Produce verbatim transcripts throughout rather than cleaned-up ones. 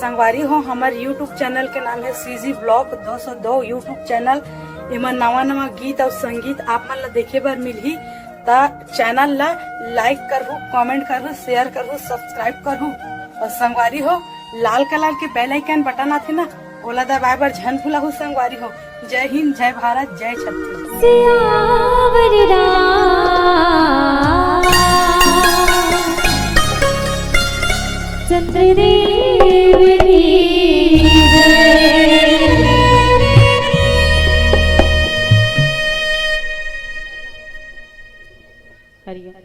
संगवारी हो, हमर YouTube चैनल के नाम है CG Vlog दो सौ दो YouTube चैनल। एमा नवा नवा गीत अउ संगीत आप मन ला देखे बर मिलही, त चैनल ला like करहू, comment करहू, share करहू, subscribe करहू। अउ संगवारी हो, लाल कलर के bell icon बटन आथे ना, ओला दबाए बर झन भुलाहू संगवारी हो। जय हिंद, जय भारत, जय छत्तीसगढ़। सियावर राम चंद्रदेव की जय। हरिओम।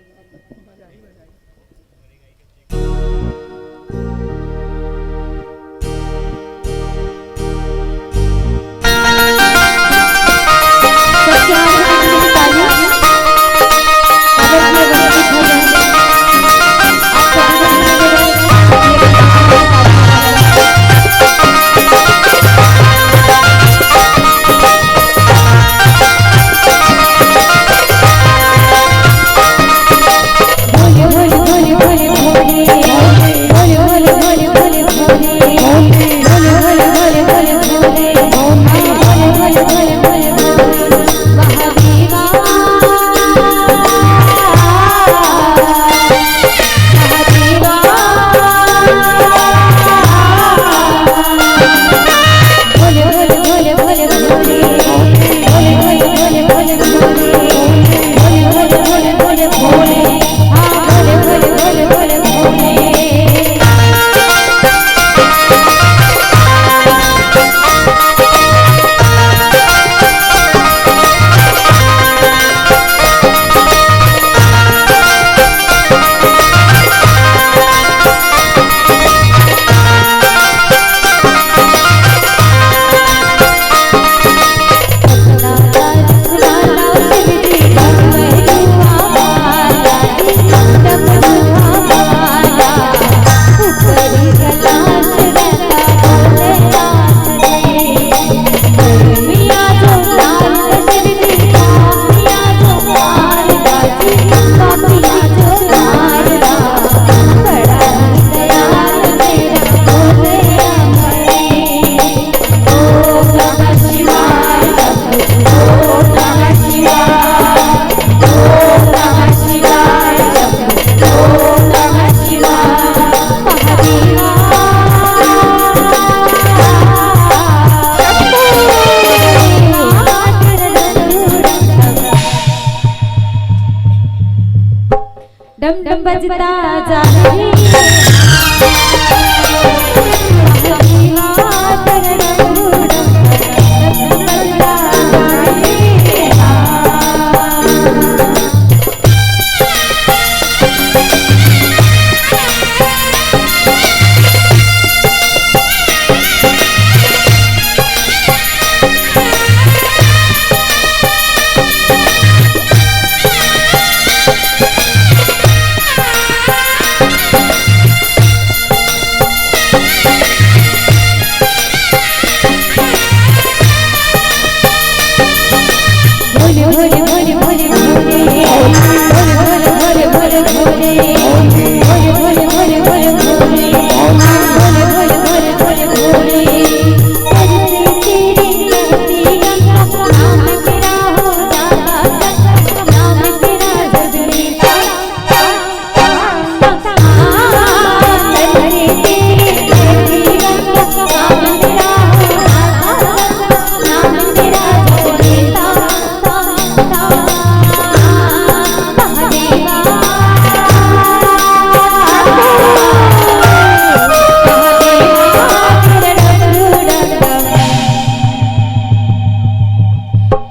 डम डम बजता जा रे।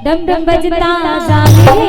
डम डम बजता जा रे।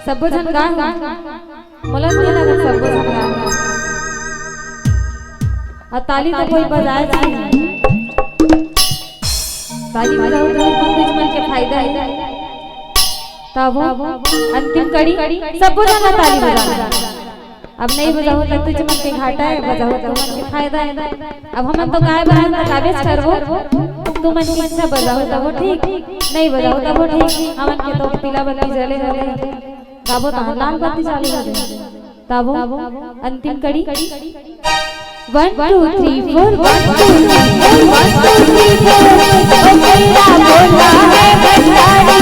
सब्बो झन गा, मोला नइ लगत सब्बो झन गा। अउ ताली तो कोई बजाए जी। ताली बजाहू तो तुमन के फायदा हे। तब अंतिम कड़ी सब्बो झन ताली बजाना। अब नइ बजाहू त तुमन के घाटा हे, बजाहू त तुमन के फायदा हे। अब हमन तो गाय बहन त गाबेच करबो, तुमन के इच्छा बजाहू तभो ठीक, नइ बजाहू तभो ठीक। हमन के तो पीला बत्ती जले हवे, गाबो त लाल बत्ती चालू हो जाए। तभो अंतिम कड़ी। One two three four, one two three four, one two three four। ओ मेरा भोला है भंडारी।